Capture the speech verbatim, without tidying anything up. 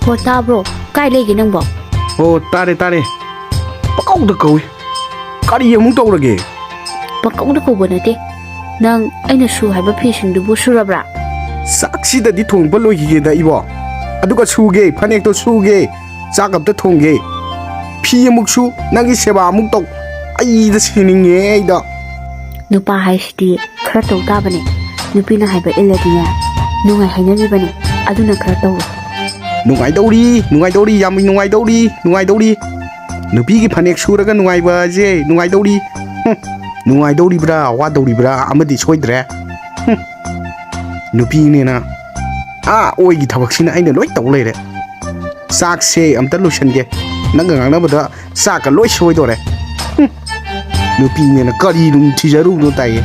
ꯍꯣ, ꯇꯥꯕ꯭ꯔꯣ? ꯀꯥꯏ ꯂꯩꯒꯦ ꯅꯪꯕꯣ? ꯑꯣ, ꯇꯥꯔꯦ, ꯇꯥꯔꯦ꯫ ꯄꯀꯧꯗ ꯀꯧꯏ꯫ ꯀꯔꯤ ꯑꯃꯨꯛ ꯇꯧꯔꯒꯦ? ꯄꯀꯧꯗ ꯀꯧꯕ ꯅꯠꯇꯦ꯫ ꯅꯪ ꯑꯩꯅ ꯁꯨ ꯍꯥꯏꯕ ꯐꯤꯁꯤꯡꯗꯨꯕꯨ ꯁꯨꯔꯕ꯭ꯔꯥ? ꯆꯥꯛꯁꯤꯗꯗꯤ ꯊꯣꯡꯕ ꯂꯣꯏꯈꯤꯒꯦꯗ ꯏꯕꯣ꯫ ꯑꯗꯨꯒ ꯁꯨꯒꯦ, ꯐꯅꯦꯛꯇꯣ ꯁꯨꯒꯦ, ꯆꯥꯛ ꯑꯝꯇ ꯊꯣꯡꯒꯦ꯫ ꯐꯤ ꯑꯃꯨꯛ ꯁꯨ, ꯅꯪꯒꯤ ꯁꯦꯕꯥ ꯑꯃꯨꯛ ꯇꯧ꯫ ꯑꯩꯗ ꯁꯤꯅꯤꯡꯉꯦ ꯑꯩꯗ꯫ ꯅꯨꯄꯥ ꯍꯥꯏꯁꯤꯗꯤ ꯈꯔ ꯇꯧ ꯇꯥꯕꯅꯦ꯫ ꯅꯨꯄꯤꯅ ꯍꯥꯏꯕ ꯏꯜꯂꯗꯤꯅꯦ, ꯅꯨꯡꯉꯥꯏ ꯍꯥꯏꯅꯔꯤꯕꯅꯦ꯫ ꯑꯗꯨꯅ ꯈꯔ ꯇꯧꯔꯣ꯫ ꯅꯨꯡꯉꯥꯏꯗꯧꯔꯤ, ꯅꯨꯡꯉꯥꯏꯗꯧꯔꯤ, ꯌꯥꯝ ꯅꯨꯡꯉꯥꯏꯗꯧꯔꯤ, ꯅꯨꯡꯉꯥꯏꯗꯧꯔꯤ꯫ ꯅꯨꯄꯤꯒꯤ ꯐꯅꯦꯛ ꯁꯨꯔꯒ ꯅꯨꯡꯉꯥꯏꯕꯁꯦ ꯅꯨꯡꯉꯥꯏꯗꯧꯔꯤ꯫ ꯍꯨꯝ, ꯅꯨꯡꯉꯥꯏꯗꯧꯔꯤꯕ꯭ꯔꯥ, ꯋꯥꯗꯧꯔꯤꯕ꯭ꯔꯥ ꯑꯃꯗꯤ ꯁꯣꯏꯗ꯭ꯔꯦ꯫ ꯍꯨꯝ, ꯅꯨꯄꯤꯅꯦꯅ ꯑꯥ ꯑꯣꯏꯒꯤ ꯊꯕꯛꯁꯤꯅ ꯑꯩꯅ ꯂꯣꯏ ꯇꯧ ꯂꯩꯔꯦ꯫ ꯆꯥꯛꯁꯦ ꯑꯝꯇ ꯂꯣꯏꯁꯟꯒꯦ꯫ ꯅꯪꯒ ꯉꯥꯡꯅꯕꯗ ꯆꯥꯛꯀ ꯂꯣꯏ ꯁꯣꯏꯗꯣꯔꯦ꯫ ꯍꯨꯝ, ꯅꯨꯄꯤꯅꯦꯅ ꯀꯔꯤ ꯅꯨꯡ ꯊꯤꯖꯔꯨꯕꯅꯣ ꯇꯥꯏꯌꯦ꯫